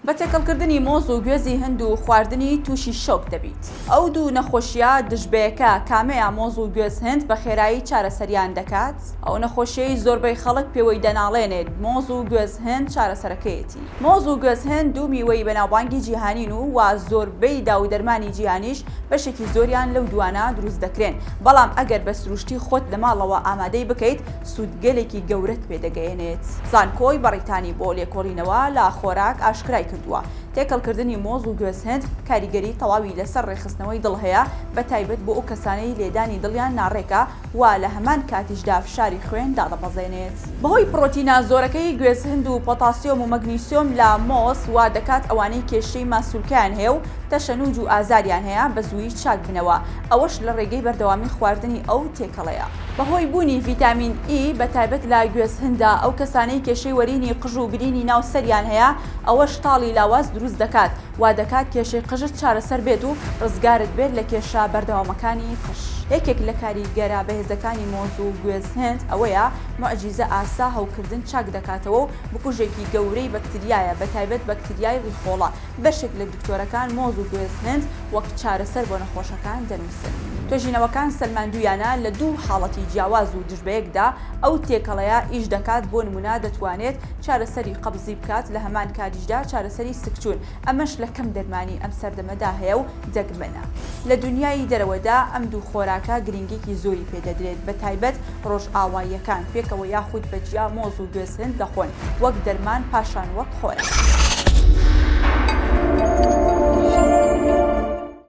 بە تێکەڵکردنی مۆز و گوێزی هند و خواردنی تووشی شۆک دەبیت. ئەو دوو نەخۆشییە دژبەیەکە کامەیە مۆز و گوێز هند بە خێرایی چارەسەریان دەکات؟ ئەو نەخۆشیەی زۆربەی خەڵک پێوەی دەناڵێنێت مۆز و گوێز هند چارەسەرەکەیەتی. مۆز و گوێز هند دوو میوەی بەناوبانگی جیهانین و وا زۆربەی داو و دەرمانی جیهانیش بەشێکی زۆریان لەو دووانە دروست دەکرێن، بەڵام ئەگەر بە سروشتی خۆت لە ماڵەوە ئامادەی بکەیت سوودگەلێکی گەورەت پێ دەگەیەنێت. زانکۆی بەڕیتانی بۆ لێکۆڵینەوە لە خۆراک ئاشکرای کردووە، تێکەڵکردنی مۆز و گوێز هند کاریگەری تەواوی لەسەر ڕێکخستنەوەی دڵ هەیە، بەتایبەت بۆ ئەو کەسانەی لێدانی دڵیان ناڕێکە و لە هەمان کاتیشدا فشاری خوێن دادەبەزێنێت. بەهۆی پڕۆتینە زۆرەکەی گوێز هند و پۆتاسیۆم و مەگنیسیۆم لە مۆز وا دەکات ئەوانەی کێشەی ماسولکەیان هەیە و تەشەنوج و ئازاریان هەیە بە زوویی چاک بنەوە، ئەوەش لە ڕێگەی بەردەوامی خواردنی ئەو تێکەڵەیە. بەهۆی بوونی ڤیتامین ئی بە تایبەت لە گوێز هندا ئەو کەسانەی کێشەی وەرینی قژ و برینی ناو سەریان هەیە ئەوەش تاڵی لاواز دروست دەکات وا دەکات کێشەی قژت چارەسەر بێت و ڕزگارت بێت لە کێشە بەردەوامەکانی قژ. یەکێک لە کاریگەرە بەهێزەکانی مۆز و گوێز هند ئەوەیە موعجیزە ئاسا هەوکردن چاک دەکاتەوە و بکوژێکی گەورەی بەکتریایە بەتایبەت بەکتریای ڕیخۆڵە بەشێک لە دکتۆرەکان مۆز و گوێز هند وەک چارەسەر بۆ نەخۆشەکان دەنووسن. توێژینەوەکان سەلماندوویانە لە دوو حاڵەتی جیاواز و دژبەیەکدا ئەو تێکەڵەیە ئیش دەکات بۆ نموونە دەتوانێت چارەسەری قەبزی بکات لە هەمان کاتیشدا چارەسەری سکچوون ئەمەش لە کەم دەرمانی ئەم سەردەمەدا هەیە و دەگمەنە. لە دونیای دەرەوەدا ئەم دوو خۆراکە گرنگیەکی زۆری پێ دەدرێت بە تایبەت ڕۆژئاواییەکان پێکەوە یاخود بە جیا مۆز و گوێز هند دەخۆن وەک دەرمان پاشان وەک خۆراک.